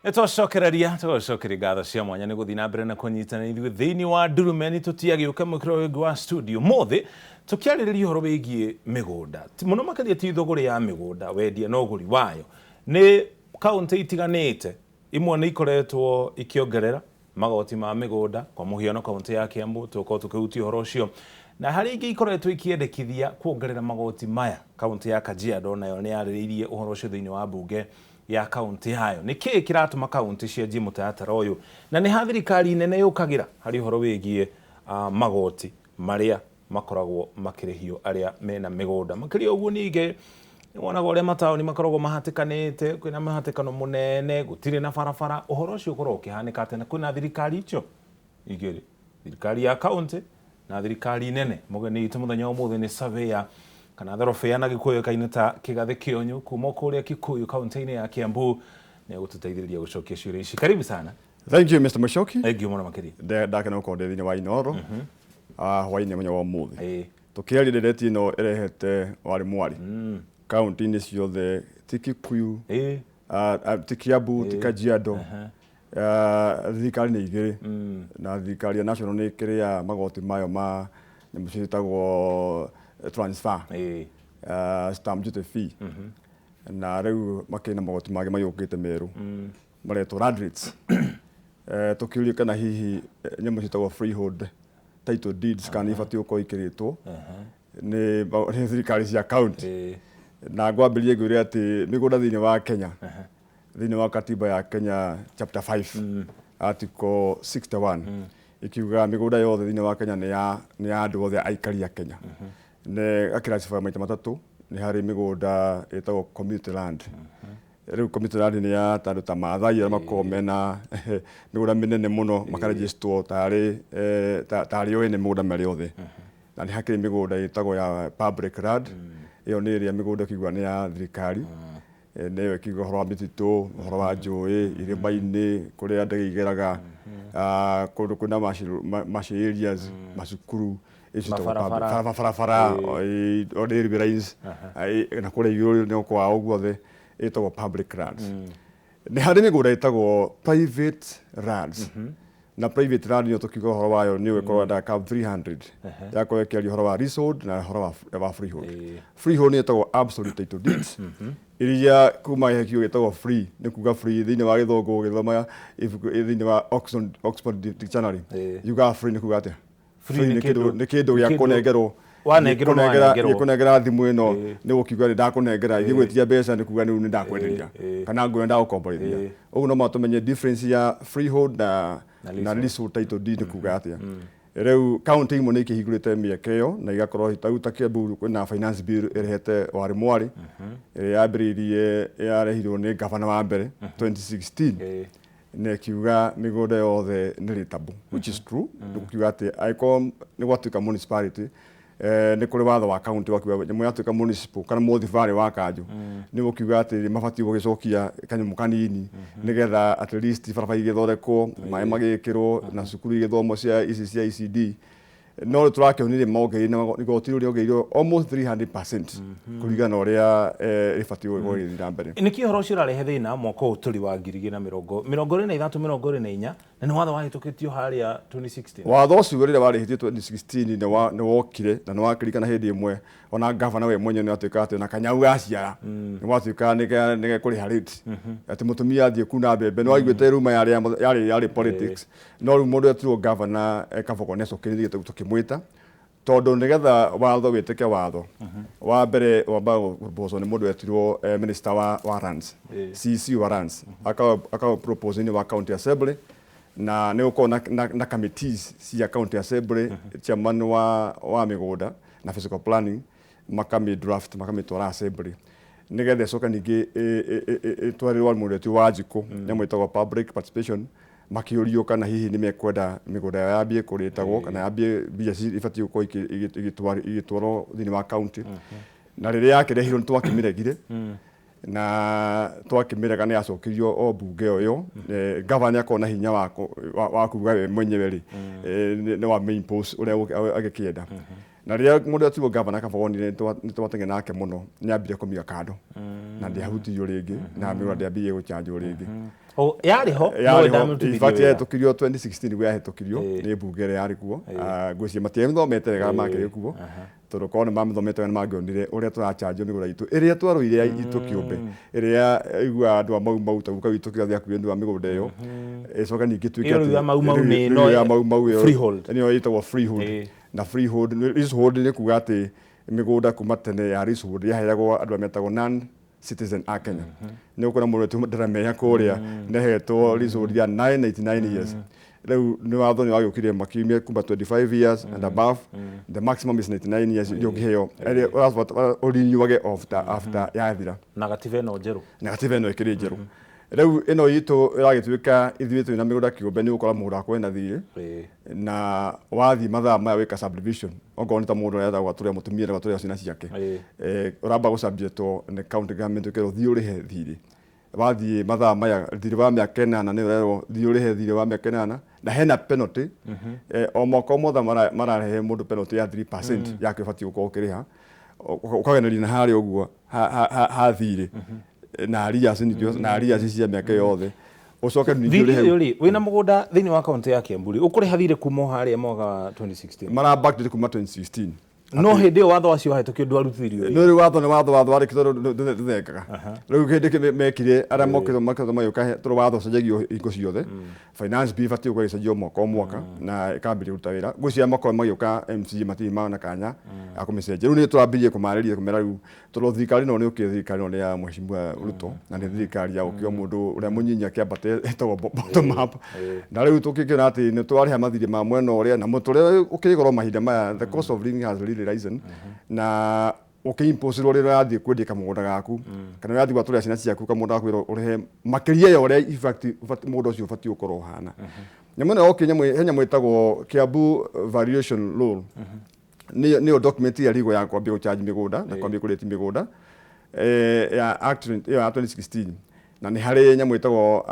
Nĩtwacokereria tũgacokeria ngatho cia mwanya nĩ gũthiĩ na mbere na kũnyitana ithuĩ thĩinĩ wa ndurumeni tũtiagĩũka mũkĩra ũyũ ũngĩ wa studio mũthĩ tũkĩarĩrĩria ũhoro wĩgiĩ mĩgũnda. Mũno makĩria ti thũgũrĩ ya mĩgũnda, wendia na ũgũri wayo. Nĩ kaũntĩ itiganĩte imwe nĩ ikoretwo ikĩongerera magoti ma mĩgũnda, kwa mũhiano kaũntĩ ya Kiambu tũgũkorwo tũkĩhutia ũhoro ũcio, na harĩ ingĩ ikoretwo ikĩendekithia kuongerera magoti maya. Kaũntĩ ya Kajiado nayo nĩ yarĩrĩirie ũhoro ũcio thĩinĩ wa mbunge ya kaũntĩ yayo. Nĩ kĩĩ kĩratũma kaũntĩ cianjie mũtaratara ũyũ, na nĩ ha thirikari nene yũkagĩra harĩ ũhoro wĩgiĩ magoti marĩa makoragwo makĩrĩhio arĩa mena mĩgũnda? Makĩria ũguo ningĩ nĩ wonaga ũrĩa mataũni makoragwo mahatĩkanĩte, kwĩna mũhatĩkano mũnene, gũtirĩ na barabara. Ũhoro ũcio ũkoragwo ũkĩhanĩka atĩa na kwĩna thirikari icio igĩrĩ, thirikari ya kaũntĩ na thirikari nene? Mũgeni witũ mũthenya wa ũmũthĩ nĩ surveyor kana thorobea na Gĩkũyũ ĩkaine ta Kĩgathĩ Kĩonyu kuma kũrĩa Kikuyu kaũntĩ-inĩ ya Kiambu, nĩ egũtũteithĩrĩria gũcokia ciũria ici. Karibu sana. Thank you, Mr. Mushoki. Thank you mũno makĩria. Ndakena gũkorwo ndĩ thĩinĩ wa Inooro hwainĩ mũthenya wa ũmũthĩ. Tũkĩaria ndereti ĩno ĩrehete warĩ mwarĩ kaũntĩ-inĩ ciothe, ti Kikuyu, ti Kiambu, ti Kajiado. Thirikari nĩ igĩrĩ na thirikari ya national nĩ ĩkĩrĩ ya magoti mayo ma nyamũ ciĩtagwo transfer, stamp duty fee, na rĩu makĩrĩ na magoti mangĩ magĩũkĩte merũ maretwo land rates. Tũkĩũria kana hihi nyamũ ciĩtagwo freehold title deeds kana nĩ ibatiĩ gũkorwo ikĩrĩtwo nĩ thirikari cia county. Na ngwambĩrĩrie ngwĩre atĩ mĩgũnda thĩinĩ wa Kenya, thĩinĩ wa katiba ya Kenya chapter 5 article 61 ikiuga mĩgũnda yothe thĩinĩ wa Kenya nĩ ya andũ othe aikari a Kenya. Nĩ gaclassify maita matatũ. Nĩ harĩ mĩgũnda ĩtagwo community land. Rĩu community land nĩ ya ta andũ ta Maathai arĩa makoragwo mena mĩgũnda mĩnene mũno, makarejistwo tarĩ o ene mĩgũnda marĩ othe. Na nĩ hakĩrĩ mĩgũnda ĩtagwo ya public land. Ĩyo nĩ ĩrĩa mĩgũnda ĩkiuga nĩ ya thirikari. Nĩyo ĩkiuga ũhoro wa mĩtitũ, ũhoro wa njũĩ, irĩma-inĩ, kũrĩa ndege igeraga, kũndũ kwĩna marshy areas, macukuru, icio ciĩtagwo Mabarabara. Mabarabara, railway lines, na kũrĩa igũrũ nĩ kwao guothe ĩtagwo public lands. Nĩ harĩ mĩgũnda ĩtagwo private lands, na private land nĩyo tũkiuga ũhoro wayo nĩ ũgĩkorwo ndaka 300 yakorwo ĩkĩaria ũhoro wa leasehold na ũhoro wa freehold. Freehold nĩ ĩtagwo absolute title deeds iria kuma he kiugo gĩtagwo free. Nĩ kuga free thĩinĩ wa Gĩthũngũ, ũgĩthoma ibuku thĩinĩ wa Oxford Dictionary, yugaga free nĩ kuga atĩa? Free nĩ kĩndũ gĩa kũnengerwo. Wanengerwo nĩ wanengerwo. Kũnengera thimũ ĩno nĩ gũkiuga nĩ ndakũnengera, igĩgwĩtia mbeca nĩ kuga rĩu nĩ ndakwenderia kana nguoya ndagũkomborithia. Ũguo no matũmenye difference ya freehold na leasehold title deed nĩ kuga atĩa. Rĩu kaunti imwe nĩ ikĩhingũrĩte mĩeke ĩyo na igakorwo ta rĩu ta Kiambu kwĩna finance bill ĩrehete warĩ mwarĩ ĩrĩa yambĩrĩirie, yarehirwo nĩ gavana wa mbere 2016, na ĩkiuga mĩgũnda yothe nĩ rateable, which is true. Nĩ gũkiuga atĩ angĩkorwo nĩ gwatuĩka municipality, nĩ kũrĩ watho wa county wakiuga nyamũ yatuĩka municipal kana mũthibarĩ wa kanjũ, nĩ gũkiuga atĩ mabatiĩ gũgĩcokia kanyamũ kanini nĩgetha at least barabara igĩthondekwo, maĩ magĩkĩrwo na cukuru igĩthomwo cia ici cia ECD. No rĩu tũrakĩonire mongereire na igoti rĩu rĩongereirwo almost 300% kũringana na ũrĩa rĩbatiĩ gũkorwo rĩgĩthiĩ na mbere. Nĩkĩ ũhoro ũcio ũrarehe thĩna mwaka ũyũ tũrĩ wa 2023 24, na nĩ watho wahĩtũkĩtio harĩa 2016? Watho ũcio rĩrĩa warĩhĩtio 2016 nĩ wokire na nĩ wakĩririkana hĩndĩ ĩmwe ona gavana we mwenyewe nĩ atuĩkaga atĩ ona kanyau gaciara nĩ gwatuĩkaga nĩ gekũrĩha rate, atĩ mũtumia athiĩ kuna mbembe nĩ waiguĩte ruma yarĩ politics. No rĩu mũndũ etirwo gavana Kabogo nĩ acokire tũkĩmwĩta tondũ nĩgetha watho wĩtĩke watho wa mbere wambaga gũproposwo nĩ mũndũ wetirwo minister wa lands, CC wa lands, aka propose thĩinĩ wa county assembly, na nĩ gũkorwo na committees cia county assembly, chairman wa mĩgũnda na physical planning, makami draft makamĩtwara assembly nĩgetha ĩcoke ningĩ ĩtwarĩrwo mũndũ wetirwo Wanjikũ, nyamũ ĩtagwo public participation, makĩũrio kana hihi nĩ mekwenda mĩgũnda yao yambie kũrĩtagwo kana yambie mbia ibatiĩ gũkorwo igĩtwarwo thĩinĩ wa county. Na rĩrĩa yakĩrehirwo nĩ twakĩmĩregire, na twakĩmĩrega nĩ yacokirio o mbunge o ĩyo. Gavana nĩ akoragwo na hinya wa kuga we mwenyewe rĩ nĩ wa impose ũrĩa agĩkĩenda. Na rĩrĩa mũndũ atigwo gavana Kabogo nĩ twateng'era nake mũno, nĩ ambire kũmiga kando. Na ndĩahutirio rĩngĩ na mĩgũnda ndĩambirie gũchanjwo rĩngĩ. O yarĩ ho no Yarĩ ho. ndamĩrutithirie In fact, wĩra. Yahĩtũkirio 2016 nĩguo yahĩtũkirio nĩ mbunge ĩrĩa yarĩ kuo. Ah, ngwĩciria matiamĩthomete wega makĩrĩ kuo, tondũ korwo nĩ mamĩthomete wega nĩ mangĩonire ũrĩa tũrachanjio mĩgũnda itũ ĩrĩa twarũire itũ kĩũmbe, ĩrĩa iguaga andũ a Mau Mau ta guka witũ kĩothe akuire nĩ ũndũ wa mĩgũnda ĩyo, ĩcoke ningĩ tuĩke Ĩyo rĩu atĩ- ya Mau Mau nĩ rĩu ĩno ya Mau Mau ĩyo freehold. Nĩyo ĩtagwo freehold. Na freehold, leasehold nĩ kuga atĩ mĩgũnda kuma tene ya leasehold yaheagwo andũ arĩa metagwo non citizen a Kenya. Nĩ ũkuona mũndũ wetwo Nderamenya kũrĩa nĩahetwo leasehold ya 999 years. Rĩu nĩ watho nĩ wagĩũkire makiumia kuma 25 years and above, the maximum is 99 years iria ũngĩheo ĩrĩa ũrabatara ũrinyuage after yathira. Na gatiba ĩno njerũ. Na gatiba ĩno ĩkĩrĩ njerũ rĩu ĩno itũ ĩragĩtuĩka ithuĩ twĩna mĩgũnda kĩũmbe, nĩ ũgũkora mũgũnda wakwa wĩna thirĩ na wathiĩ mathaa maya wĩka subdivision, okorwo nĩ ta mũndũ arenda gwatũrĩra mũtumia, arenda gwatũrĩra ciana ciake, ũramba gũsubjectwo nĩ county government, ũkerwo thiĩ ũrĩhe thirĩ. Wathiĩ mathaa maya thirĩ wa mĩaka 8 nĩ ũrerwo thiĩ ũrĩhe thirĩ wa mĩaka 8 na hena penalty. O mwaka o mwothe mararehe mũndũ penalty ya 3% yake ũbatiĩ gũkorwo ũkĩrĩha, ũkageneria na harĩa ũguo ha thirĩ na arrears na arrears cia mĩaka yothe, ũcoke ningĩ Thirĩ ũrĩhe. Ũyũ rĩ, wĩna mũgũnda thĩinĩ wa kaunti ya Kiambu rĩ, ũkũrĩha thirĩ kuma o harĩa mwaka wa 2016? Mara backdate kuma 2016. No hĩndĩ ĩyo watho wacio wahĩtũkio ndwarutithirio wĩra. No rĩu watho nĩ watho, watho warĩki tondũ ndũthengaga. Rĩu kĩndĩ mekire arĩa mokĩte makĩte magĩũka tondũ watho ũcenjagio hingo ciothe, finance bill ĩbatiĩ gũkorwo ĩgĩcenjio mwaka o mwaka na ĩkambĩrĩria kũruta wĩra. Ngwĩciria makorwo magĩũka MCA matirĩ mana kanya ga kũmĩcenjia. Rĩu nĩ tũrambirie kũmarĩria, kũmera rĩu tondũ thirikari ĩno nĩ ũkĩ thirikari ĩno nĩ ya Mheshimiwa Ruto na nĩ thirikari ya gũkĩo mũndũ ũrĩa mũnyinyi akĩambate, ĩtagwo bottom up. Na rĩu tũkĩkĩona atĩ nĩ twarĩha mathirĩ ma mwena ũrĩa na mũtũrĩre ũkĩrĩ goro mahinda maya, the cost of living has really risen, na ũkĩimposerwo rĩrĩa ũrathiĩ kwendia kamũgũnda gaku kana ũrathiĩ gwatũrĩra ciana ciaku kamũgũnda gaku, wĩrwo ũrĩhe makĩria ya ũrĩa in fact mũgũnda ũcio ũbatiĩ gũkorwo ũhana. Nyamũ ĩno yokire, nyamũ he nyamũ ĩtagwo Kiambu Valuation Law, nĩyo document ya legal ya kwambia gũcharge mĩgũnda na kwambia kũrĩti mĩgũnda, ya act ĩyo ya 2016, na nĩ harĩ nyamũ ĩtagwo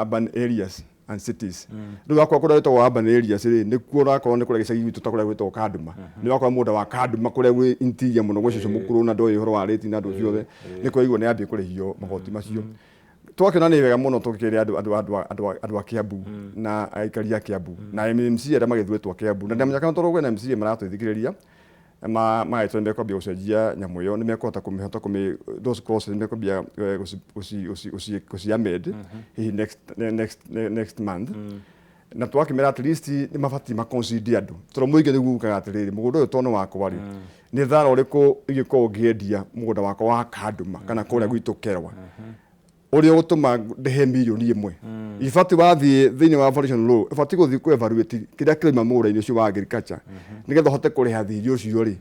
urban areas and cities. Rĩu wakorwo kũrĩa gwĩtagwo urban areas rĩ, nĩkuo ũrakorwo nĩ kũrĩa gĩcagi gwitũ ta kũrĩa gwĩtagwo Kanduma, nĩ wakorwo mũgũnda wa Kanduma kũrĩa gwĩ interior mũno gwĩ cũcũ mũkũrũ na ndoĩ ũhoro wa rĩti na andũ ciothe, nĩ kũraigua nĩ yambia kũrĩhio magoti macio. Twakĩona nĩ wega mũno tũkĩre andũ a Kiambu na aikari a Kiambu na MMC arĩa magĩthurĩtwo a Kiambu, na ndamenya kana tondũ kwĩna MCA maratwĩthikĩrĩria magagĩtua nĩ mekwambia gũcenjia nyamũ ĩyo, nĩ mekũhota kũmĩhota kũmĩ those clauses nĩ mekwambia gũci amend hihi next month. Na twakĩmera at least nĩ mabatiĩ maconsider andũ, tondũ mũingĩ nĩguo ugaga atĩrĩrĩ, mũgũnda ũyũ tondũ nĩ wakwa rĩ, nĩ thara ũrĩkũ ingĩkorwo ngĩendia mũgũnda wakwa wa Kanduma kana kũrĩa gwitũ Kerwa ũrĩa ũgũtũma ndĩhe 1 mirioni? Ibatiĩ wathiĩ thĩinĩ wa valuation law, ũbatiĩ gũthiĩ kũ evaluate kĩrĩa kĩrauma mũgũnda-inĩ ũcio wa agriculture nĩgetha ũhote kũrĩha thirĩ ũcio rĩ,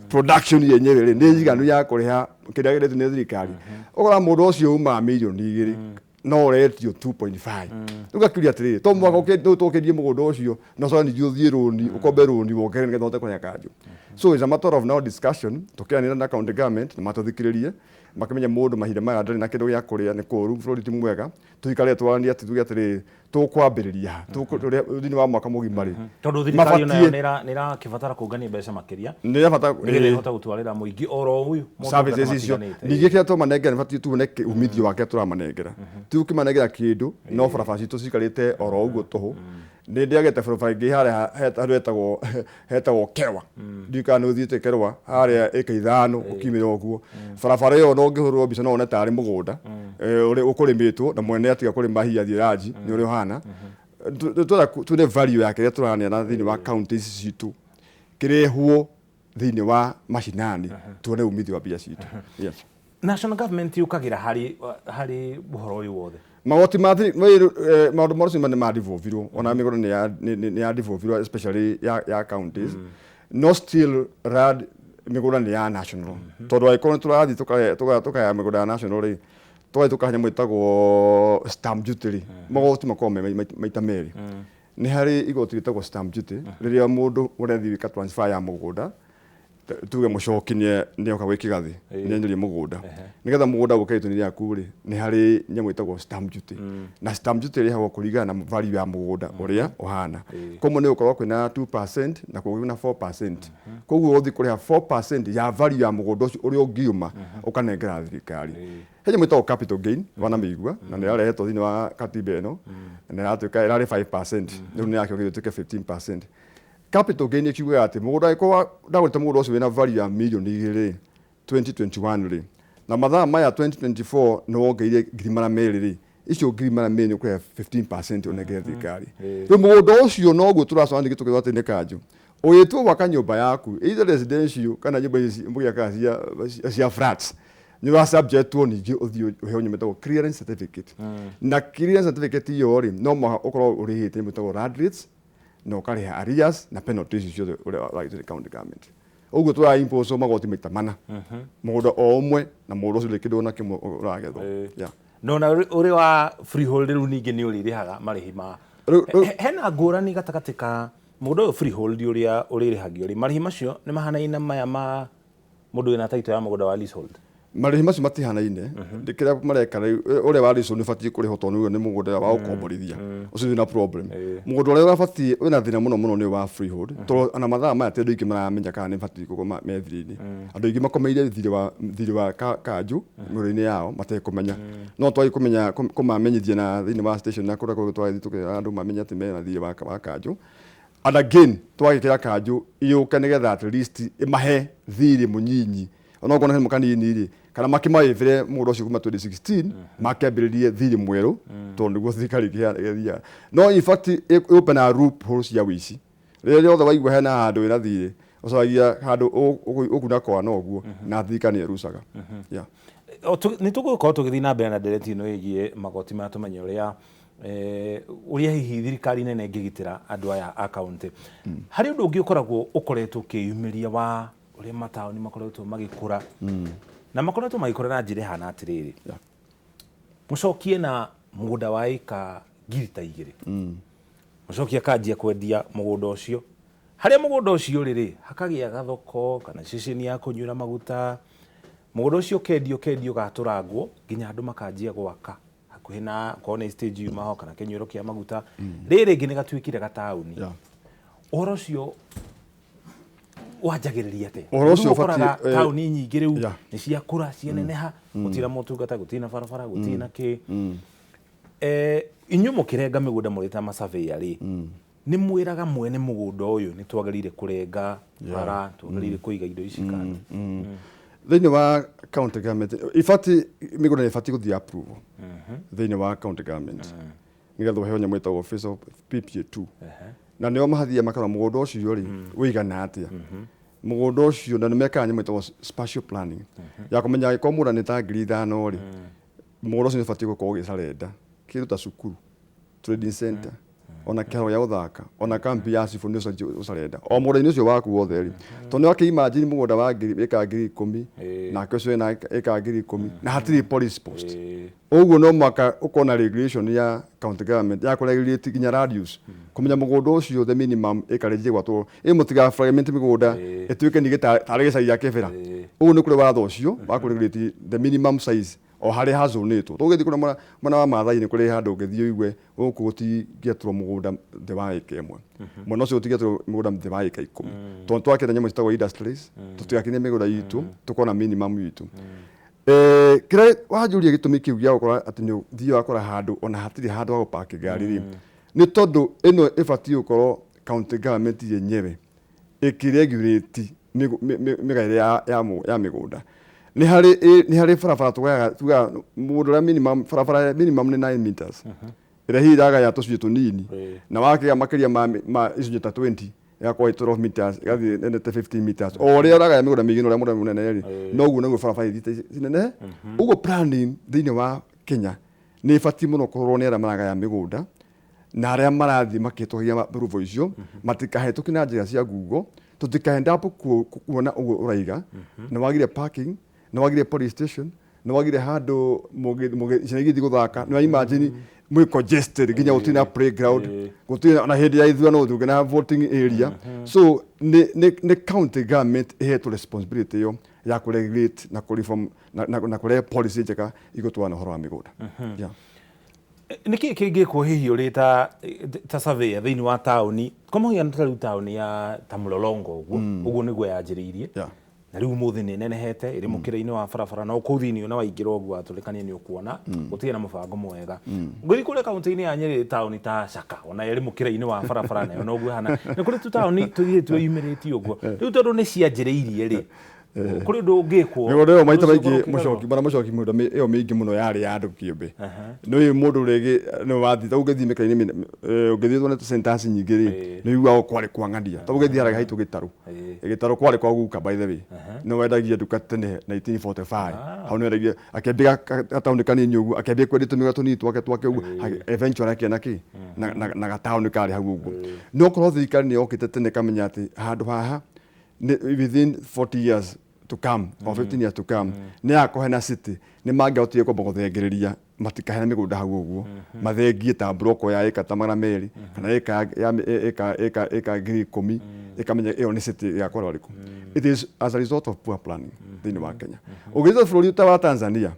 production yenyewe rĩ nĩ njiganu ya kũrĩha kĩrĩa kĩretio nĩ thirikari. Ũkora mũndũ ũcio umaga 2 mirioni no ũretio 2.5. Rĩu gakĩũria atĩrĩrĩ, to mũhaka tũkĩrie mũgũnda ũcio na ũcoke ningĩ ũthiĩ rũni, ũkombe rũni wongerere nĩgetha ũhote kũrĩha kanjũ. So it's a matter of now discussion tũkĩaranĩra na county government na matũthikĩrĩrie, makĩmenya mũndũ mahinda maya ndarĩ na kĩndũ gĩa kũrĩa, nĩ kũũru, bũrũri ti mwega. Tũikare twaranie atĩ tuge atĩrĩrĩ, tũkwambĩrĩria ha? Thĩinĩ wa mwaka mũgima rĩ, Tondũ thirikari onayo mabatiĩ nĩ ĩrakĩbatara kũngania mbeca makĩria nĩ ĩrabata nĩgetha ĩhote gũtwarĩra mũingĩ oro ũyũ motungata services icio. matiganĩte. Ningĩ kĩrĩa tũramanengera nĩ batiĩ tuone umithio wake tũramanengera, ti ũkĩmanengera kĩndũ no barabara citũ cikarĩte oro ũguo tũhũ. Nĩ ndĩagĩte barabara ingĩ harĩa handũ hetagwo Kerwa, ndiũĩ kana nĩ ũthiĩte Kerwa harĩa ĩka 5 ũkiumĩra ũguo. Barabara ĩyo no ũngĩhũrwo mbica no wone tarĩ mũgũnda ũrĩa ũkũrĩmĩtwo na mwene atiga kũrĩma hihi athiĩ ranji, nĩ ũrĩa ũhana. Twenda tuone value ya kĩrĩa tũraneana thĩinĩ wa county ici citũ kĩrehwo thĩinĩ wa mashinani, tuone umithio wa mbia citũ, yes. National government yũkagĩra harĩ ũhoro ũyũ wothe. Magoti ma maũndũ ma rũcinĩ nĩ madevolvirwo, ona mĩgũnda nĩ ya devolvirwo, especially ya counties, no still RAD mĩgũnda nĩ ya national, tondũ angĩkorwo nĩ tũrathiĩ tũkaya mĩgũnda ya national rĩ, tũgathiĩ tũkahe nyamũ ĩtagwo stamp duty rĩ, magoti makoragwo me maita merĩ. Nĩ harĩ igoti rĩtagwo stamp duty rĩrĩa mũndũ ũrathiĩ gwĩka transfer ya mũgũnda. Tuge mũcoki nĩoka gwĩ kĩgathĩ, nĩenyerie mũgũnda, nĩgetha mũgũnda ũke itũni rĩaku rĩ, nĩ harĩ nyamũ ĩtagwo stamp duty, na stamp duty ĩrĩhagwo kũringana na value ya mũgũnda ũrĩa ũhana. Koguo nĩ gũkorwo kwĩna 2% na kwĩna 4%. Koguo ũgũthiĩ kũrĩha 4% ya value ya mũgũnda ũcio ũrĩa ũngiuma, ũkanengera thirikari. He nyamũ ĩtagwo capital gain, wanamĩigua, na nĩ ĩrarehetwo thĩinĩ wa katiba ĩno, na ĩratuĩka ĩrarĩ 5%, rĩu nĩ yakĩongererwo ĩtuĩke 15%. Capital gain ĩkiugaga atĩ mũgũnda angĩkorwo ndagũrĩte mũgũnda ũcio wĩna value ya mirioni 2 rĩ 2021 rĩ, na mathaa maya 2024 nĩ wongereire 200,000 rĩ, icio 200,000 nĩ ũkũrĩha 15% ũnengere thirikari. Rĩu mũgũnda ũcio noguo tũracora ningĩ tũkĩrwo atĩ nĩ kanjũ ũgĩtua gwaka nyũmba yaku, either residential kana nyũmba ici mũgĩakaga cia flats, nĩ ũra subjectwo ningĩ ũthiĩ ũheo nyamũ ĩtagwo clearance certificate. Na clearance certificate ĩyo rĩ, no mũhaka ũkorwo ũrĩhĩte nyamũ ĩtagwo land rates na ũkarĩha arrears na penalties ciothe ũrĩa ũragĩtwo nĩ county government. Ũguo tũra impose magoti maita mana, mũgũnda o ũmwe, na mũgũnda ũcio ndũrĩ kĩndũ ona kĩmwe ũragethwo. Yeah. No na ũrĩ wa freehold rĩu ningĩ nĩ ũrĩrĩhaga marĩhi ma Hena ngũrani gatagatĩ ka mũgũnda ũyũ freehold ũrĩa ũrĩrĩhagio rĩ, marĩhi macio nĩ mahanaine na maya ma mũndũ wĩna title ya mũgũnda wa leasehold? Marĩhi macio matihanaine. Kĩrĩa mareka rĩu, ũrĩa wa leasehold nĩ ũbatiĩ kũrĩhwo tondũ nĩguo nĩ mũgũnda wa gũkomborithia, ũcio wĩna problem. Mũgũnda ũrĩa ũrabatiĩ wĩna thĩna mũno mũno nĩ wa freehold, tondũ ona mathaa maya ti andũ aingĩ maramenya kana nĩ batiĩ gũkorwo me thirĩ-inĩ. Andũ aingĩ makomeire thirĩ wa kanjũ mĩgũnda-inĩ yao matekũmenya. No twagĩ kũmenya kũmamenyithia na thĩinĩ wa station na kũrĩa kũngĩ twagĩthiĩ tũkĩra andũ mamenye atĩ mena thirĩ wa kanjũ. And again, twagĩkĩra kanjũ yũke nĩgetha at least ĩmahe thirĩ mũnyinyi, onokorwo nĩ kanini rĩ, kana makĩmawĩbĩre mũgũnda ũcio kuma 2016 makĩambĩrĩrie thirĩ mwerũ, tondũ nĩguo thirikari ĩgĩthiaga. No in fact open a loophole cia wĩici. Rĩrĩa rĩothe waigua hena handũ wĩna thirĩ, ũcaragia handũ ũkuna kwana ũguo na thirikari nĩ ĩrucaga. Yeah. Nĩ tũgũkorwo tũgĩthiĩ na mbere na ndereti ĩno ĩgiĩ magoti maya, tũmenye ũrĩa hihi thirikari nene ĩngĩgitĩra andũ aya a kaunti. Harĩ ũndũ ũngĩ ũkoragwo ũkoretwo ũkĩyumĩria wa ũrĩa mataũni makoretwo magĩkũra, na makoretwo magĩkũra na njĩra ĩhana atĩrĩrĩ, mũcokie na mũgũnda wa ĩka 2,000, mũcokie akanjia kwendia mũgũnda ũcio. Harĩa mũgũnda ũcio ũrĩ rĩ, hakagĩa gathoko kana ceceni ya kũnyuĩra maguta. Mũgũnda ũcio ũkendio, ũkendio, ũgatũrangwo nginya andũ makanjia gwaka hakuhĩ na korwo nĩ stage yuma ho kana kĩnyuĩro kĩa maguta. Rĩrĩ rĩngĩ nĩ gatuĩkire gataũni. Ũhoro ũcio wanjagĩrĩria atĩa? Ũhoro ũcio Rĩu ũkoraga ũbatiĩ, taũni nyingĩ rĩu nĩ ciakũra, cianeneha, gũtirĩ na motungata, gũtirĩ na barabara, gũtirĩ na kĩ. Inyuĩ mũkĩrenga mĩgũnda mũrĩ ta masurveyor rĩ, nĩ mwĩraga mwene mũgũnda ũyũ nĩ twagĩrĩire kũrenga bara, twagĩrĩire kũiga indo ici kando? Thĩinĩ wa county government ibatiĩ, mĩgũnda nĩ ĩbatiĩ gũthiĩ approval thĩinĩ wa county government nĩgetha ũheo nyamũ ĩtagwo official PPA2, na nĩo mahathiaga makarora mũgũnda ũcio rĩ ũigana atĩa mũgũnda ũcio, na nĩ mekaga nyamũ ĩtagwo spatial planning ya kũmenya angĩkorwo mũgũnda nĩ ta 5,000 rĩ, mũgũnda ũcio nĩ ũbatiĩ gũkorwo ũgĩcarenda kĩndũ ta cukuru, trading center, ona kĩharo gĩa gũthaka, ona kambi ya cibũ nĩ ũbatiĩ ũcarenda o mũgũnda-inĩ ũcio waku wothe rĩ, tondũ nĩ wakĩ imagine mũgũnda wa ngiri ĩka 10,000 nake ũcio wĩna ĩka 10,000 na hatirĩ police post. Ũguo no mũhaka ũkorwo na regulation ya county government ya kũregulate nginya radius, kũmenya mũgũnda ũcio the minimum acreage ĩgwatwo ĩ, mũtiga fragment mĩgũnda ĩtuĩke ningĩ tarĩ gĩcagi gĩa kĩbĩra. Ũguo nĩ kũrĩ watho ũcio wa kũregulate the minimum size o harĩa hazonĩtwo. Tũgĩthiĩ kũrĩa mwena wa Maathai nĩ kũrĩ handũ ũngĩthiĩ ũigue gũkũ gũtingĩatũrwo mũgũnda thĩ wa ĩka 1, mwena ũcio gũtingĩatũrwo mũgũnda thĩ wa ĩka 10, tondũ twakĩra nyamũ citagwo industries, tũtigakinyie mĩgũnda itũ, tũkorwo na minimum itũ. Kĩrĩa wanjũria, gĩtũmi kĩu gĩa gũkorwo atĩ nĩ ũthiaga ũgakora handũ ona hatirĩ handũ ha gũpaki ngari rĩ, nĩ tondũ ĩno ĩbatiĩ gũkorwo county government yenyewe ĩkĩregulate mĩgaĩre ya mĩgũnda. Nĩ harĩ barabara tugaga mũgũnda ũrĩa minimum, barabara minimum nĩ 9 meters, ĩrĩa hihi ĩragaya tũcunjĩ tũnini, na wakĩgĩa makĩria ma icunjĩ ta 20 ĩgakorwo ĩ 12 meters, ĩgathiĩ nene 15 meters. O ũrĩa ũragaya mĩgũnda mĩingĩ na ũrĩa mũgũnda mũnene rĩ, noguo naguo barabara ithiĩte cinenehe. Ũguo planning thĩinĩ wa Kenya nĩ ĩbatiĩ mũno kũrorwo nĩ arĩa maragaya mĩgũnda na arĩa marathiĩ makĩhĩtũkagia approval icio, matikahĩtũkie na njĩra cia Google, tũtikaend up kuona ũguo ũraiga nĩ wagire parking, nĩ wagire police station. Nĩ wagire handũ ciana igĩthiĩ gũthaka. Nĩ wa imagine mwĩ congested nginya gũtirĩ na playground, gũtirĩ na hĩndĩ ya ithurano gũtirĩ na voting area. So nĩ county government ĩhetwo responsibility ĩyo ya kũ-regulate na kũ-reform na kũrehe policy njega igũtwarana ũhoro wa mĩgũnda. Yeah. Nĩ kĩĩ kĩngĩkwo hihi ũrĩ ta surveyor thĩinĩ wa taũni, kwa mũhiano ta rĩu taũni ya ta Mlolongo ũguo, ũguo nĩguo yanjĩrĩirie, na rĩu ũmũthĩ nĩ ĩnenehete, ĩrĩ mũkĩra-inĩ wa barabara, na kũu thĩinĩ ona waingĩra ũguo watũrĩkania nĩ ũkuona gũtirĩ na mũbango mwega. Ngũthiĩ kũrĩa kaũntĩ-inĩ ya Nyĩrĩ, taũni ta Caka ona ĩrĩ mũkĩra-inĩ wa barabara, nayo noguo ĩhana. Nĩ kũrĩ tũtaũni tũthiĩte twĩyumĩrĩtie ũguo. Rĩu tondũ nĩ cianjĩrĩirie rĩ, kũrĩ ũndũ ũngĩkwo Mĩgũnda ĩyo maita ũndũ ũcio maingĩ ũkorwo ũkĩgarũrwo? Mũcoki, bwana Mũcoki, mĩgũnda ĩyo mĩingĩ mũno yarĩ ya andũ kĩũmbe. Nĩ mũndũ rĩngĩ nĩ wathiĩ ta ũngĩthiĩ mĩka-inĩ ũngĩthiĩ tuone centers nyingĩ rĩ, nĩ ũiguaga kwarĩ kwa ng'ania. Ta ũngĩthiĩ harĩa haitũ Gĩtarũ, Gĩtarũ kwarĩ kwa guka, by the way, nĩ wendagia nduka tene 1945. Hau nĩ wendagia, akĩambia gataũni kanini ũguo, akĩambia kwendia tũmĩgũnda tũnini twake twake ũguo, eventually akĩona kĩ na gataũni karĩ hau ũguo. No korwo thirikari nĩ yokĩte tene ĩkamenya atĩ handũ haha within 40 years to come or 15 years to come nĩ yakohe na city, nĩ mangĩahotire kwamba gũthengereria matikaheane mĩgũnda hau ũguo, mathengie ta mburoko ya ĩka ta 200 kana ĩka ya ĩka 10,000, ĩkamenya ĩyo nĩ city ĩgakorwo ĩrĩkũ. It is as a result of poor planning thĩinĩ wa Kenya. Ũngĩthiĩ bũrũri ta wa Tanzania,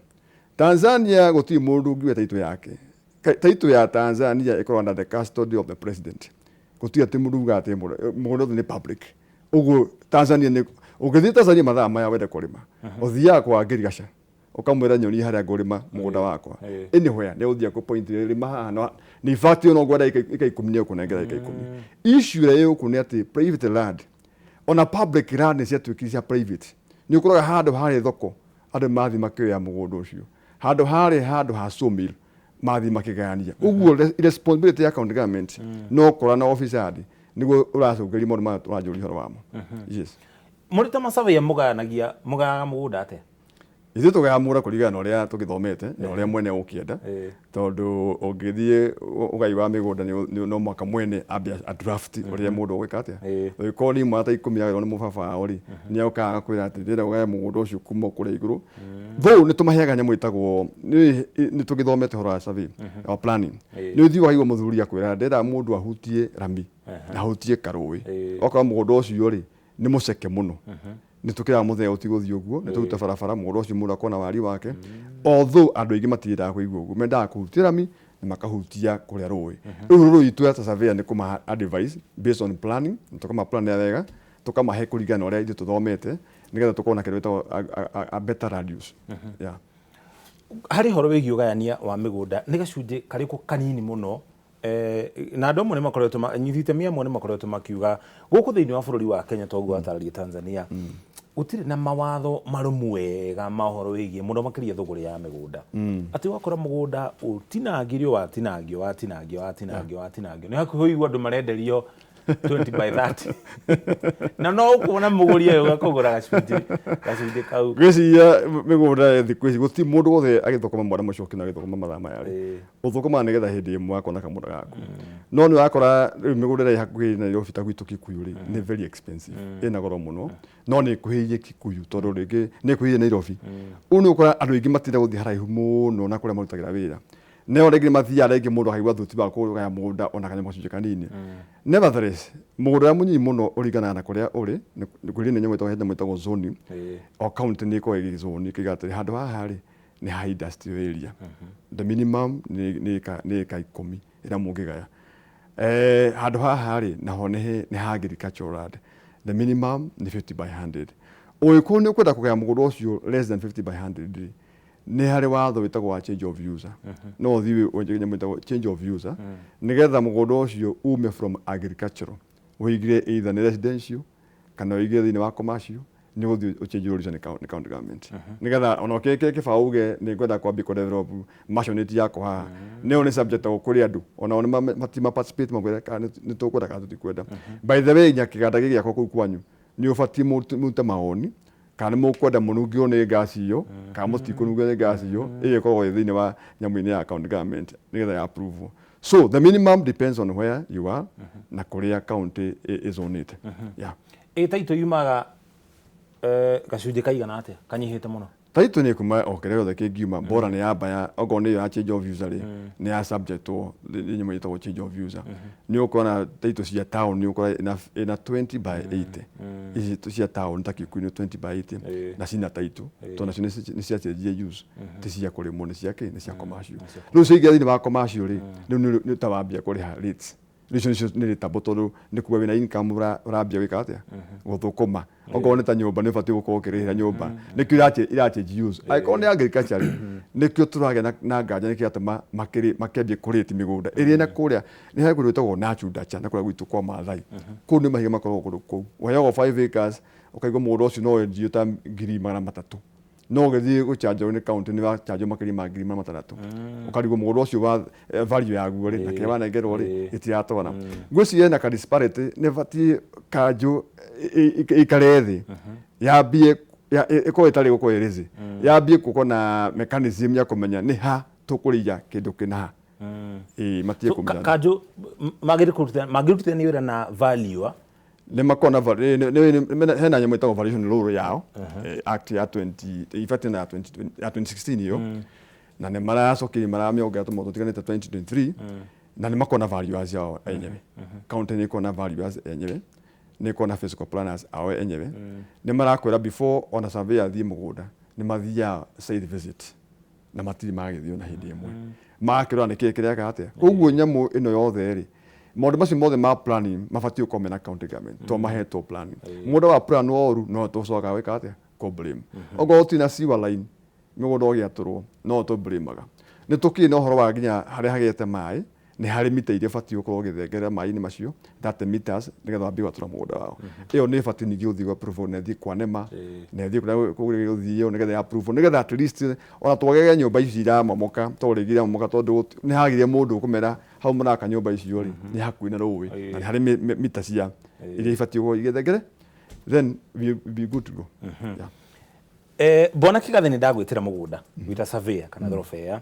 Tanzania gũtirĩ mũndũ ũngiuga title yake. Title ya Tanzania ĩkoragwo under the custody of the president. Gũtirĩ atĩ mũndũ ugaga atĩ mũgũnda ũyũ nĩ public. Ũguo Tanzania nĩ ũngĩthiĩ Tanzania mathaa maya wende kũrĩma, ũthiaga kwa ngirigaca ũkamwĩra, "Nyonie harĩa ngũrĩma mũgũnda wakwa." Anywhere nĩ ũthiĩ akũ point, "Rĩma haha." No in fact no ngwenda ĩka 10, nĩ ũkũnengera ĩka 10. Issue ĩrĩa ĩ gũkũ nĩ atĩ private land ona public land nĩ ciatuĩkire cia private. Nĩ ũkoraga handũ harĩ thoko, andũ mathiĩ makĩoya mũgũnda ũcio, handũ harĩ handũ ha sawmill, mathiĩ makĩgayania ũguo. Responsibility ya county government no kora na officers nĩguo ũracũngĩria maũndũ maya tũranjũria ũhoro wamo, yes. Mũrĩ ta masurveyor mũgayanagia, mũgayaga mũgũnda atĩa? Ithuĩ tũgayaga mũgũnda kũringana na ũrĩa tũgĩthomete na ũrĩa mwene ũkĩenda, tondũ ũngĩthiĩ ũgai wa mĩgũnda no mũhaka mwene ambe a draft ũrĩa mũndũ ũgwĩka atĩa. Ũngĩkorwo nĩ imwana ta 10 agĩrwo nĩ mũbaba wao rĩ, nĩ okaga agakwĩra atĩ ndĩrenda ũgaye mũgũnda ũcio kuma kũrĩa igũrũ. Though nĩ tũmaheaga nyamũ ĩtagwo nĩ tũgĩthomete ũhoro wa survey wa planning, nĩ ũthiĩ ũkaigua mũthuri akwĩra, "Ndĩrenda mũndũ ahutie rami na ahutie karũĩ." Okorwo mũgũnda ũcio rĩ nĩ mũceke mũno, nĩ tũkĩraga mũthee ũtigũthiĩ ũguo, nĩ tũrute barabara mũgũnda ũcio, mũndũ akona wari wake. Although andũ aingĩ matiendaga kũigua ũguo, mendaga kũhutia rami na makahutia kũrĩa rũĩ. Rĩu rũĩ itũ ta surveyor nĩ kũmaha advice based on planning, na tũkama plan wega, tũkamahe kũringana na ũrĩa ithuĩ tũthomete, nĩgetha tũkorwo na kĩndũ gĩtagwo a better radius, yeah. Harĩ ũhoro wĩgiĩ ũgayania wa mĩgũnda, nĩ gacunjĩ karĩkũ kanini mũno, na andũ amwe nĩ makoretwo anyiti itemi amwe nĩ makoretwo makiuga gũkũ thĩinĩ wa bũrũri wa Kenya, toguo watarĩria Tanzania, gũtirĩ na mawatho marũmu wega ma ũhoro wĩgiĩ mũno makĩria thũgũrĩ ya mĩgũnda, atĩ ũgakora mũgũnda ũtinangirio, watinangio, watinangio, watinangio, watinangio, nĩ hakuhĩ ũigua andũ marenderio 20 by 30, na no ũkuona mũgũri agĩũka kũgũra gacunjĩ kau. Ngwĩciria mĩgũnda ya thikũ ici gũtirĩ mũndũ wothe agĩthũkũma, mwana mũcoki na agĩthũkũma mathaa maya rĩ, ũthũkũmaga nĩgetha hĩndĩ ĩmwe wakona kamũgũnda gaku. No nĩ ũrakora rĩu mĩgũnda ĩrĩa ĩ hakuhĩ Nairobi ta gwitũ Kikuyu rĩ, nĩ very expensive, ĩna goro mũno, no nĩ ĩkuhĩrĩirie Kikuyu tondũ rĩngĩ nĩ ĩkuhĩrĩirie Nairobi. Ũguo nĩ ũkora andũ aingĩ matinda gũthiĩ haraihu mũno na kũrĩa marutagĩra wĩra. Neo rĩngĩ mathiaga, rĩngĩ mũndũ akaigua thuti wa kũgaya mũgũnda ona kanyamũ gacunjĩ kanini. Nevertheless, mũgũnda ũrĩa mũnyinyi mũno ũringanaga na kũrĩa ũrĩ. Kũrĩ nĩ nyamũ ĩtagwo zoning. O county nĩ ĩkoragwo ĩgĩ zone ĩkaiga atĩ handũ haha rĩ nĩ ha industrial area, the minimum nĩ ĩka 10 ĩrĩa mũngĩgaya. Handũ haha rĩ naho nĩ ha agricultural land, the minimum nĩ 50 by 100. Ũngĩkorwo nĩ ũkwenda kũgaya mũgũnda ũcio less than 50 by 100 rĩ, nĩ harĩ watho wĩtagwo wa change of user. No ũthiĩ wenje nyamũ ĩtagwo change of user nĩgetha mũgũnda ũcio ume from agricultural ũingĩre either nĩ residential kana ũingĩre thĩinĩ wa commercial. Nĩ ũgũthiĩ ũchange user nĩ county government, nĩgetha ona ũkĩkĩre kĩbaũ uge nĩ ngwenda kwambia kũ develop maisonette yakwa haha. Nĩyo nĩ subject kũrĩ andũ onao nĩ matima participate makwĩre kana nĩ tũkwenda kana tũtikwenda. By the way, nya kĩganda gĩkĩ gĩakwa kũu kwanyu nĩ ũbatiĩ mũrute mawoni kana nĩ mũkwenda mũnungĩrwo nĩ ngasi ĩyo kana mũtikũnungĩrwo nĩ ngasi ĩyo. Ĩyo ĩkoragwo ĩ thĩinĩ wa nyamũ-inĩ ya county government nĩgetha ya approve. So the minimum depends on where you are na kũrĩa county ĩzonĩte, yeah. Ĩ taitũ yumaga gacunjĩ kaigana atĩa kanyihĩte mũno? Title nĩ kuma o kĩrĩa gĩothe kĩngiuma, bora nĩ yamba ya okorwo nĩ ĩyo ya change of user rĩ, nĩ ya subject nĩ nyamũ ĩtagwo change of user. Nĩ ũkona title cia town nĩ ũkora ĩna 20 by 80. Ici cia town ta Kikuyu nĩ 20 by 80 na cina title, tondũ nacio nĩ ciacenjie use, ti cia kũrĩmwo, nĩ cia kĩ, nĩ cia commercial. Rĩu ciaingĩra thĩinĩ wa commercial rĩ, rĩu nĩ ta wambia kũrĩha rates. Rĩu icio nĩcio nĩ rateable, tondũ nĩ kuga wĩna income ũrambia gwĩka atĩa, gũthũkũma. Okorwo nĩ ta nyũmba, nĩ ũbatiĩ gũkorwo ũkĩrĩhĩra nyũmba, nĩkĩo ira change use. Angĩkorwo nĩ agriculture rĩ, nĩkĩo tũragĩa na nganja, nĩkĩo gĩatũma makĩambie kũrĩti mĩgũnda ĩrĩa na kũrĩa nĩ harĩ kũndũ gwĩtagwo Nachundacha na kũrĩa gwitũ kwa Maathai. Kũu nĩ mahiga makoragwo kũndũ kũu, ũheagwo 5 acres, ũkaigua mũgũnda ũcio no wendio ta 300,000, no ũgĩthiĩ gũchanjwo nĩ county nĩ wachanjwo makĩria ma 600,000. Ũkarigwo mũgũnda ũcio wa value yaguo rĩ na kĩrĩa wanengerwo rĩ ĩtiratwarana. Ngwĩciria ĩna ka disparity, nĩ batiĩ kanjũ ĩikare thĩ, yambie ĩkorwo ĩtarĩ gũkorwo ĩrĩzi, yambie gũkorwo na mechanism ya kũmenya nĩ ha tũkũrĩia kĩndũ kĩna. Ĩĩ, matige kũmenya. Kanjũ mangĩrutithania wĩra na valuer? Nĩ makona hena nyamũ ĩtagwo valuation law yao, act ya 20, in fact na ya 20, ya 2016 iyo, na nĩ maracokirie maramĩongerera tũmaũndũ tũtiganĩte 2023, na nĩ makona valuers yao enyewe. County nĩ ĩkorwo na valuers enyewe, nĩ ĩkorwo na physical planners ao enyewe. Nĩ marakwĩra before ona surveyor athiĩ mũgũnda, nĩ mathiaga site visit, na matirĩ magĩthiĩ ona hĩndĩ ĩmwe magakĩrora nĩ kĩĩ kĩreka atĩa. Koguo nyamũ ĩno yothe rĩ, maũndũ macio mothe ma planning mabatiĩ gũkorwo mena county government, to mahetwo planning. Mũgũnda wa plan woru, no tũcokaga gwĩka atĩa, kũ blame. Okorwo gũtirĩ na sewer line mĩgũnda ũgĩatũrwo, no tũ blame-aga. Nĩ tũkĩrĩ na ũhoro wa nginya harĩa hagĩte maĩ, nĩ harĩ mita iria ũbatiĩ gũkorwo ũgĩthengerera maĩ-inĩ macio, 30 meters, nĩgetha wambie gwatũra mũgũnda wao. Ĩyo nĩ ĩbatiĩ ningĩ gũthiĩ approval, na ĩthiĩ kwa NEMA, na ĩthiĩ kũrĩa kũrĩa gũthio, nĩgetha ya approve, nĩgetha at least ona twagege nyũmba ici iramomoka, tondũ rĩngĩ iramomoka tondũ nĩ hagire mũndũ ũkũmera hau mũraka nyũmba icio rĩ, nĩ hakuhĩ na rũĩ, na nĩ harĩ mita cia iria ibatiĩ gũkorwo igĩthengere, then we be good to go, yeah. Bwana Kigathi, nĩ ndagwĩtĩra mũgũnda wĩta surveyor kana thorobea.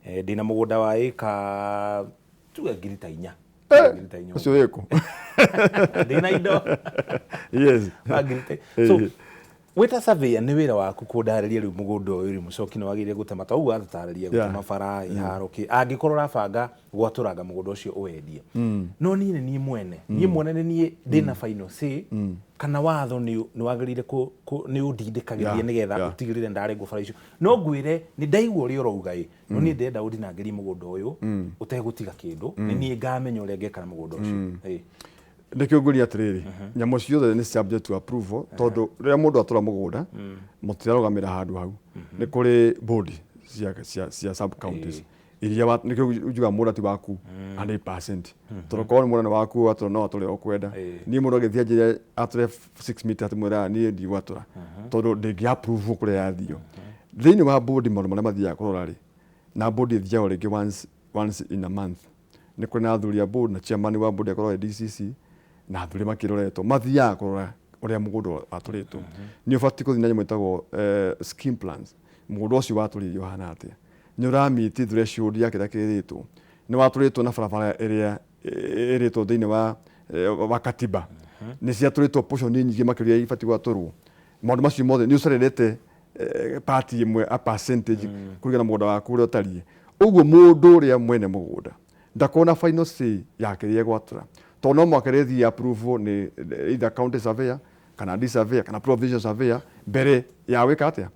Ndĩna mũgũnda wa ĩka tuge 4,000. 4,000. Ũcio wĩkũ? Ndĩna indo wa so wĩta surveyor, nĩ wĩra waku kũndarĩria rĩu mũgũnda ũyũ rĩ, mũcoki nĩ wagĩrĩire gũtema ta ũguo watũtarĩria, gũtema bara, iharo kĩ, angĩkorwo ũrabanga gwatũranga mũgũnda ũcio ũwendie. No niĩ nĩ niĩ mwene nĩ niĩ ndĩna final say, kana watho nĩ wagĩrĩire nĩ ũndindĩkagĩrĩria nĩgetha ũtigĩrĩre ndarengwo bara icio? No ngwĩre nĩ ndaigua ũrĩa ũrauga ĩ, no niĩ ndĩrenda ũndinangĩrie mũgũnda ũyũ ũtegũtiga kĩndũ, nĩ niĩ ngamenya ũrĩa ngeka na mũgũnda ũcio. Ĩ. Nĩkĩo ngũria atĩrĩrĩ, nyamũ ciothe nĩ subject to approval, tondũ rĩrĩa mũndũ atũra mũgũnda, mũtirarũgamĩra handũ hau. Nĩ kũrĩ board cia sub counties iria nĩkĩo njugaga mũgũnda ti waku 100%, tondũ korwo nĩ mũgũnda nĩ waku, watũra no atũre o kwenda. Niĩ mũndũ agĩthiĩ anjĩre atũre 6 meter, atĩ niĩ ndigwatũra tondũ ndĩngĩ approve kũrĩa yathio. Thĩinĩ wa board, maũndũ marĩa mathiaga kũrora rĩ, na board ĩthiaga rĩngĩ once in a month, nĩ kũrĩ na athuri a board na chairman wa board akorwo e DCC na athuri makĩroretwo, mathiaga kũrora ũrĩa mũgũnda watũrĩtwo. Nĩ ũbatiĩ gũthiĩ na nyamũ ĩtagwo scheme plans. Mũgũnda ũcio watũrĩirio ũhana atĩa? Nĩ ũramiti threshold ya kĩrĩa kĩrĩtwo? Nĩ watũrĩtwo na barabara ĩrĩa ĩrĩtwo thĩinĩ wa katiba? Nĩ ciatũrĩtwo portion nyingĩ makĩria ibatiĩ gwatũrwo? Maũndũ macio mothe nĩ ũcererete part ĩmwe, a percentage kũringana na mũgũnda waku ũrĩa ũtariĩ. Ũguo mũndũ ũrĩa mwene mũgũnda ndakorwo na final say ya kĩrĩa egwatũra, tondũ no mũhaka rĩthiĩ approve nĩ either county surveyor kana D surveyor kana provincial surveyor mbere ya gwĩka atĩa.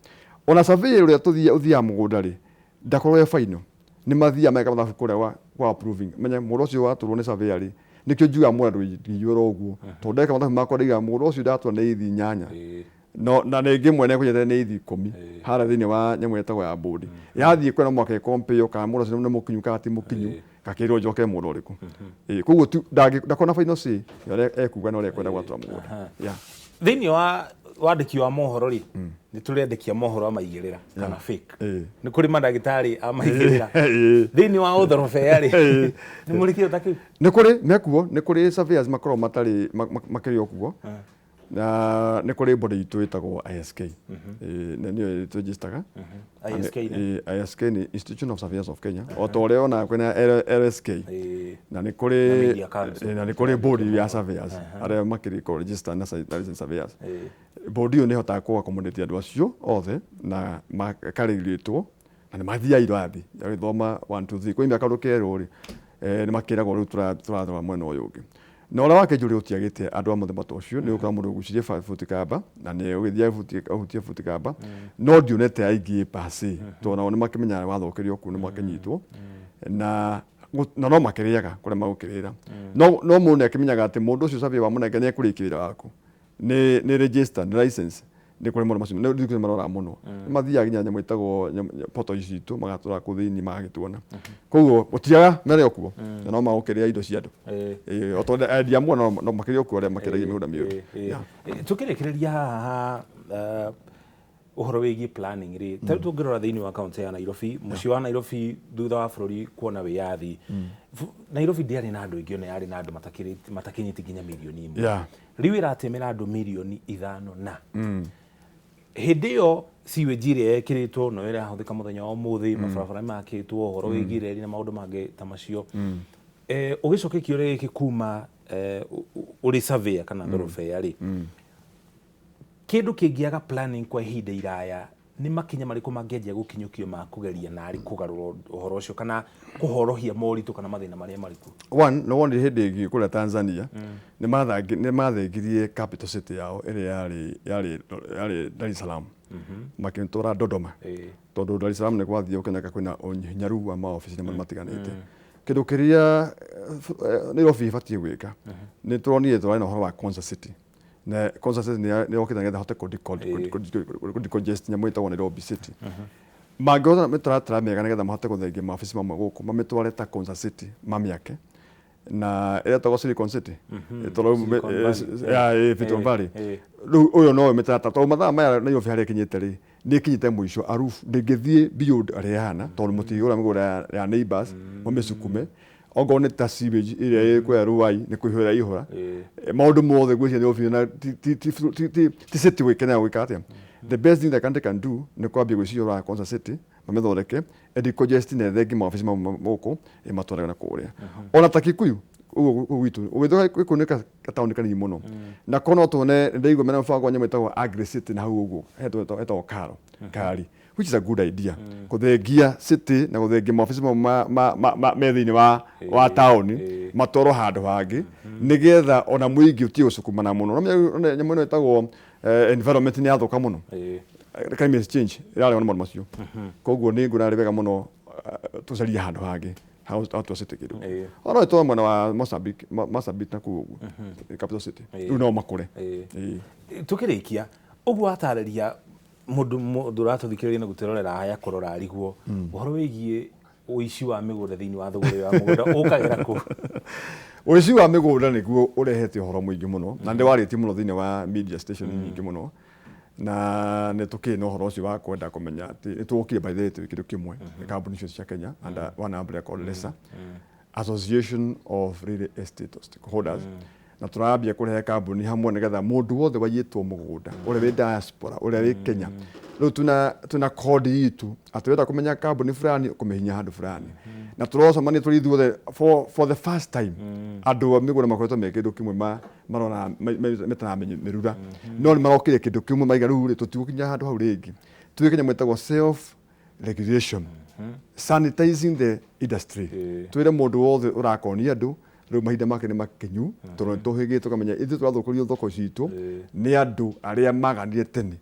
Ona surveyor ũrĩa tũthiĩ ũthiaga mũgũnda rĩ, ndakorwo e final. Nĩ mathiaga meka mathabu kũrĩa kwa approving, menya mũgũnda ũcio watũrwo nĩ surveyor rĩ. Nĩkĩo njugaga mũgũnda ndũngĩiyũra ũguo, tondũ ndeka mathabu makwa ndaiga mũgũnda ũcio ndatũra nĩ ithi 8, no na rĩngĩ mwene kũnyete nĩ ithi 10. Harĩa thĩinĩ wa nyamũ ĩtagwo ya board yathiĩ kwĩna mwaka ĩkompĩo kana mũndũ ũcio nĩ mũkinyu kana ti mũkinyu, gakĩrwo njoke mũndũ ũrĩkũ. Ĩĩ, koguo ndakorwo na final say ya ũrĩa ekuga na ũrĩa ekwenda gwatũra mũgũnda, yeah. Thĩinĩ wa wandĩki wa mohoro rĩ, nĩ tũrĩ andĩki a mohoro a maigĩrĩra kana fake. Nĩ kũrĩ mandagĩtarĩ a maigĩrĩra. Thĩinĩ wa ũthorobea rĩ, nĩ mũrĩ kĩndũ ta kĩu? Nĩ kũrĩ mekuo, nĩ kũrĩ surveyors makoragwo matarĩ makĩrĩ o kuo, na nĩ kũrĩ body itũ ĩtagwo ISK. Ĩĩ, na nĩyo ĩtũregistaga. ISK nĩ? Ĩĩ, ISK nĩ Institution of Surveyors of Kenya, o ta ũrĩa ona kwĩna LSK. Na nĩ kũrĩ Na Media Council. Ĩĩ, na nĩ kũrĩ board ya surveyors arĩa makĩrĩ ko register na licensed surveyors. Board ĩyo nĩ ĩhotaga kũ accommodate andũ acio othe na makaregulĩtwo na nĩ mathiaga irathi agĩthoma 1 2 3. Kwĩ mĩaka rũkerwo rĩ, nĩ makĩragwo rĩu tũrathoma mwena ũyũ ũngĩ. Na ũrĩa wakĩnjũria ũtiagĩte andũ a mũthemba ta ũcio, nĩ ũgũkora mũndũ ũgucirie buti kamba na nĩ ũgĩthiĩ ahutie buti kamba, no ndionete aingĩ pasi, tondũ nao nĩ makĩmenyaga wathũkĩrio kũu nĩ makĩnyitwo na no makĩrĩaga kũrĩa magũkĩrĩra. No mũndũ nĩ akĩmenyaga atĩ mũndũ ũcio survey wamũnengera nĩ ekũrĩkia wĩra waku, nĩ register, nĩ license, nĩ kũrĩ maũndũ macio nĩ nĩ maroraga mũno. Nĩ mathiaga nginya nyamũ ĩtagwo portal ici citũ, magatũra kũu thĩinĩ magagĩtuona. Koguo gũtiaga mere o kuo na no magũkĩrĩa indo cia andũ. Ĩĩ, o tondũ endia amwe no makĩrĩa o kuo arĩa makĩendagia mĩgũnda mĩũru. Tũkĩrĩkĩrĩria haha ũhoro wĩgiĩ planning rĩ, ta rĩu tũngĩrora thĩinĩ wa kaunti ya Nairobi, mũciĩ wa Nairobi thutha wa bũrũri kuona wĩyathi, Nairobi ndĩarĩ na andũ aingĩ, ona yarĩ na andũ matakinyĩte nginya mirioni 1. Rĩu ĩratemera andũ mirioni 5 na hĩndĩ ĩyo sewage ĩrĩa yekĩrĩtwo no ĩrahũthĩka mũthenya wa ũmũthĩ, mabarabara nĩmakĩtwo, ũhoro wĩgiĩ reri na maũndũ mangĩ ta macio. Ũgĩcokia kĩũria gĩkĩ kuma ũrĩ surveyor kana thorobea rĩ, kĩndũ kĩngĩaga planning kwa ihinda iraya, nĩ makinya marĩkũ mangĩanjia gũkinyũkio ma kũgeria narĩ kũgarũra ũhoro ũcio kana kũhorohia moritũ kana mathĩna marĩa marĩ kuo? One, nĩ wonire hĩndĩ ĩngĩ kũrĩa Tanzania nĩ mathengirie capital city yao ĩrĩa yarĩ Dar es Salaam, makĩmĩtwara Dodoma, tondũ Dar es Salaam nĩ gwathiĩ ũkĩoneka kwĩna ũhinyaru wa maobici na matiganĩte. Kĩndũ kĩrĩa Nairobi ĩbatiĩ gwĩka, nĩ tũronire tũrarĩ na ũhoro wa Konza City, na Konza City nĩ yokĩte nĩgetha hote kũ decongest nyamũ ĩtagwo Nairobi City. Mangĩhota mĩtaratara mĩega nĩgetha mahote gũthengia maobici mamwe gũkũ, mamĩtware ta Konza City, mamĩake na ĩretagwo Silicon City. Tondũ rĩu Silicon Valley. Ya, Silicon Valley. Rĩu ũyũ no mĩtaratara, tondũ mathaa maya Nairobi harĩa ĩkinyĩte rĩ, nĩ ĩkinyĩte mũico arufu, ndĩngĩthiĩ beyond harĩa ĩhana, tondũ mũtigũra mĩgũnda ya neighbors mamĩcukume. Okorwo nĩ ta sewage ĩrĩa ĩ kũrĩa Ruai nĩ kũihũra ihũra. Maũndũ mothe ngwĩciria Nairobi na ti city gwĩkenera gwĩka atĩa. The best thing the country can do nĩ kwambia gwĩciria ũhoro wa Konza City, mamĩthondeke decongest na ĩthengie maobici mamwe gũkũ ĩmatware na kũrĩa. Ona ta Kikuyu ũguo gũkũ gwitũ ũgĩthiĩ Gĩkũyũ nĩ gataũni kanini mũno, na korwo no tuone ndaigua mena mũbango wa nyamũ ĩtagwo Agri City na hau ũguo hetagwo Karo Kari, which is a good idea, kũthengia city na gũthengia maobici mamwe me thĩinĩ wa taũni, matwarwo handũ hangĩ nĩgetha ona mũingĩ ũtige gũcukumana mũno. Ũramenya nyamũ ĩno ĩtagwo environment nĩ yathũka mũno. Climate change ĩrarehwo nĩ maũndũ macio. Koguo nĩ nguona arĩ wega mũno tũcarie handũ hangĩ hatua city kĩndũ. Ona no ĩtwarwo mwena wa Mozambique, Marsabit na kũu ũguo capital city, rĩu no makũre. Tukĩrĩkia ũguo watarĩria mũndũ ũratũthikĩrĩria na gũtwĩrorera haya kũrora arigwo ũhoro wĩgiĩ ũici wa mĩgũnda thĩinĩ wa thũgũrĩ wa mũgũnda ũkagĩra kũ? Ũici wa mĩgũnda nĩguo ũrehete ũhoro mũingĩ mũno na nĩ warĩtie mũno thĩinĩ wa media station nyingĩ mũno, na nĩ tũkĩrĩ na ũhoro ũcio wa kwenda kũmenya atĩ nĩ tuokire by the way twĩ kĩndũ kĩmwe, kambuni icio cia Kenya under one umbrella called LESA, Association of Real Estate Stakeholders, na tũrambia kũrehe kambuni hamwe nĩgetha mũndũ wothe waiyĩtwo mũgũnda, ũrĩa wĩ diaspora, ũrĩa wĩ Kenya, rĩu tuna code itũ atĩ wenda kũmenya kambuni fulani ũkũmĩhinya handũ fulani. Na tũrocemania tũrĩ ithuothe for the first time. Andũ a mĩgũnda makoretwo me kĩndũ kĩmwe marona metana mĩrura, no nĩ marokire kĩndũ kĩmwe maiga rĩu rĩ tũtigũkinya handũ hau rĩngĩ, tuĩke nyamũ ĩtagwo self regulation, sanitizing the industry. Twĩre mũndũ wothe ũrakonia andũ rĩu mahinda make nĩ makinyu, tondũ nĩ tũhĩgĩte tũkamenya ithuĩ tũrathũkĩrio thoko citũ nĩ andũ arĩa maganire tene.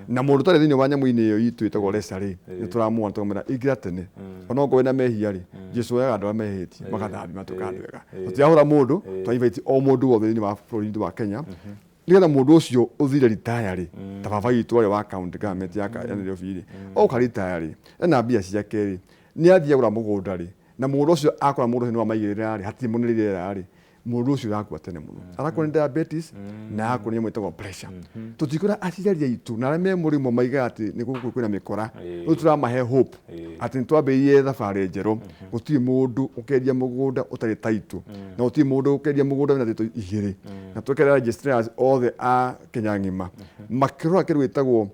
Na mũndũ ũtarĩ thĩinĩ wa nyamũ-inĩ ĩyo itũ ĩtagwo LESA rĩ, nĩ tũramuona tũkamwĩra ingĩra tene, ona okorwo wĩna mehia rĩ, Jesu oyaga andũ arĩa mehĩtie magathambia matuĩka andũ ega. Tũtirahũra mũndũ, twa invite o mũndũ wothe thĩinĩ wa bũrũri wa Kenya, nĩgetha mũndũ ũcio ũthire retire rĩ, ta baba witũ ũrĩa wa county government ya Nairobi rĩ, oka retire rĩ, ena mbia ciake rĩ, nĩ athiĩ agũra mũgũnda rĩ, na mũgũnda ũcio akora mũndũ ũcio nĩ wamaigĩrĩra rĩ, hatirĩ mũnĩrĩra rĩ, mũndũ ũcio ũrakua tene mũno, arakua nĩ diabetes na arakua nĩ nyamũ ĩtagwo pressure. Tũtikwĩra aciari aitũ na arĩa me mũrĩmo maigaga atĩ nĩ gũkũ kwĩna mĩkora. Rĩu tũramahe hope atĩ nĩ twambĩrĩirie thabarĩ njerũ. Gũtirĩ mũndũ ũkendia mũgũnda ũtarĩ title, na gũtirĩ mũndũ ũkendia mũgũnda wĩna title igĩrĩ. Na twekera registrars othe a Kenya ng'ima makĩrora kĩndũ gĩtagwo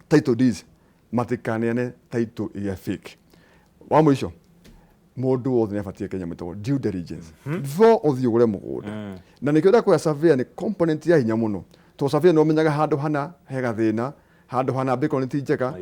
title deeds, matikaneane title iria fake. Wa mũico, mũndũ wothe nĩ abatiĩ Kenya mwĩtagwo due diligence before ũthiĩ ũgũre mũgũnda. Na nĩkĩo ndakwĩra surveyor nĩ component ya hinya mũno. To surveyor nĩ ũmenyaga handũ hana he gathĩna, handũ hana beacon ti njega.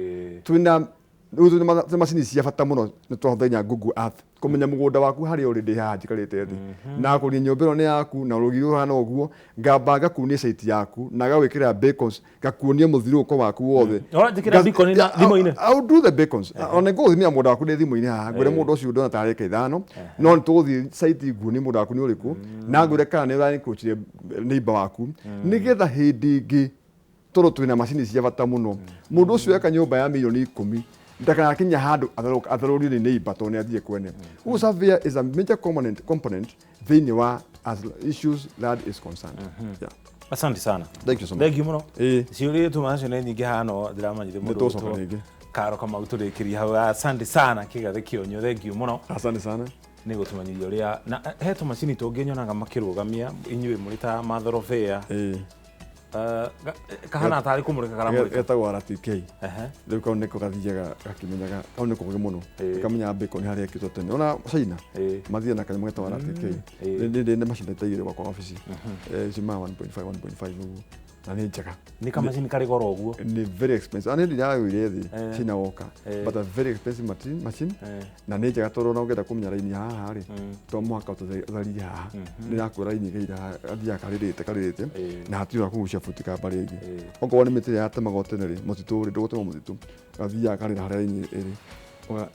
Twĩna rĩu twĩna macini cia bata mũno, nĩ twahũthĩra nginya Google Earth kũmenya mũgũnda waku harĩa ũrĩ ndĩ haha njikarĩte thĩ, na kũria nyũmba ĩno nĩ yaku na rũgiri rũhana ũguo, ngamba ngakuonia site yaku na ngagwĩkĩra beacons, ngakuonia mũthiũrũrũko waku wothe. Ũranjĩkĩra beacon na thimũ-inĩ? I will do the beacons. Ona ngũgũthimĩra mũgũnda waku ndĩ thimũ-inĩ haha, ngwĩre mũgũnda ũcio ndona tarĩ ĩka 5, no nĩ tũgũthiĩ site nguonie mũgũnda waku nĩ ũrĩkũ, na ngwĩre kana nĩ ũra encroach neighbor waku, nĩgetha hĩndĩ ĩngĩ tondũ twĩna macini cia bata mũno, mũndũ ũcio eka nyũmba ya mirioni 10 ndakanakinya handũ atharũrio nĩ neighbor tondũ nĩ athiĩ kwene. Ũguo surveyor is a major component thĩinĩ wa as issues land is concerned. Yeah. Asante sana. Thank you so much. Thank you mũno. Ciũria tuma nacio nĩ nyingĩ haha, no ndĩramanyire mũndũ Nĩtũgũcoka ũgwĩtwo rĩngĩ. Karo Kamau tũrĩkĩrie hau. Asante sana Kĩgathĩ Kĩonyo, thank you mũno Asante sana. Nĩ gũtũmanyithia ũrĩa na he tũmacini tũngĩ nyonaga makĩrũgamia inyuĩ mũrĩ ta mathorobea. Kahana tarĩ kũmũrĩka karamũrĩka. Getagwo RTK. Rĩu kau nĩko gathiaga gakĩmenyaga, kau nĩko kogi mũno, gakamenyaga beacon harĩa ĩkĩtwo tene. Ona China mathiaga na kanyamũ getagwo RTK. Nĩ ndĩ macini ta igĩrĩ gwakwa wabici, ciumaga 1.5 1.5 ũguo, na nĩ njega. Nĩ kamacini karĩ goro ũguo? Nĩ very expensive, ana ndĩragũire thĩ China woka, but a very expensive machine, na nĩ njega tondũ ona ũngĩenda kũmenya raini haha rĩ, to mũhaka ũtharie haha, nĩ ĩrakwĩra raini ĩgeire haha, gathiaga karĩrĩte karĩrĩte, na hatirĩ wa kũgucia buti kamba rĩngĩ. Okorwo nĩ mĩtĩ ĩrĩa yatemagwo tene rĩ, mũtitũ rĩ, ndũgũtema mũtitũ, gathiaga karĩra harĩa raini ĩrĩ.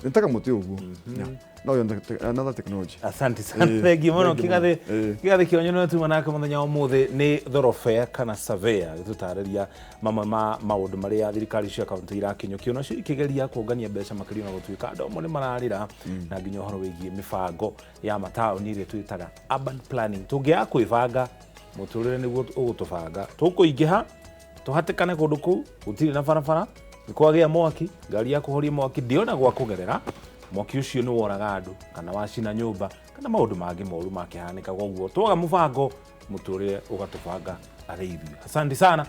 Nĩ ta kamũtĩ ũguo. Yeah. No yo another technology. Asante sana. Thank you mũno. Thank you mũno. Kĩgathĩ Kĩgathĩ Kĩonyo nĩwe tuma nake mũthenya wa ũmũthĩ, nĩ thorobea kana surveyor, gĩtũtarĩria mamwe ma maũndũ marĩa thirikari cia kaunti irakinyũkio nacio ikĩgeria kũngania mbeca makĩria, na gũtuĩka andũ amwe nĩ mararĩra, na nginya ũhoro wĩgiĩ mĩbango ya mataũni ĩrĩa twĩtaga urban planning. Tũngĩaga kwĩbanga, mũtũrĩre nĩguo ũgũtũbanga, tũkũingĩha tũhatĩkane kũndũ kũu gũtirĩ na barabara, nĩ kwagĩa mwaki, ngari ya kũhoria mwaki ndĩona gwa kũgerera, mwaki ũcio nĩ woraga andũ kana wacina nyũmba kana maũndũ mangĩ moru makĩhanĩka. Koguo twaga mũbango, mũtũrĩre ũgatũbanga arĩ ithuĩ. Asante sana.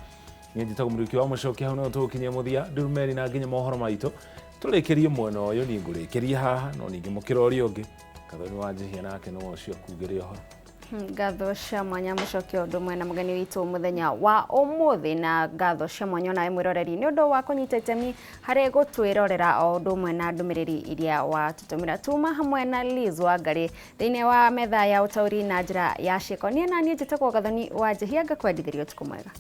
Niĩ njĩtagwo Mũrĩki wa Mũcoki, hau nĩho tũgũkinyia mũthia ndurumeni na nginya mohoro maitũ tũrĩkĩrie mwena ũyũ. Niĩ ngũrĩkĩria haha, no ningĩ mũkĩra ũrĩa ũngĩ Kathoni wa Njihia nake nĩwe ũcio akugĩre ũhoro. Ngatho cia mwanya mũcoki ũndũ mwena mũgeni witũ mũthenya wa ũmũthĩ, na ngatho cia mwanya onawe mwĩroreri nĩ ũndũ wa kũnyita itemi harĩ gũtwĩrorera o ũndũ ũmwe na ndũmĩrĩri iria watũtũmĩra. Tuma hamwe na Liz Wangari thĩinĩ wa metha ya ũtaũri na njĩra ya ciĩko. Niĩ na niĩ njĩtagwo Gathoni wa Njihia, ngakwendithĩria ũtukũ mwega.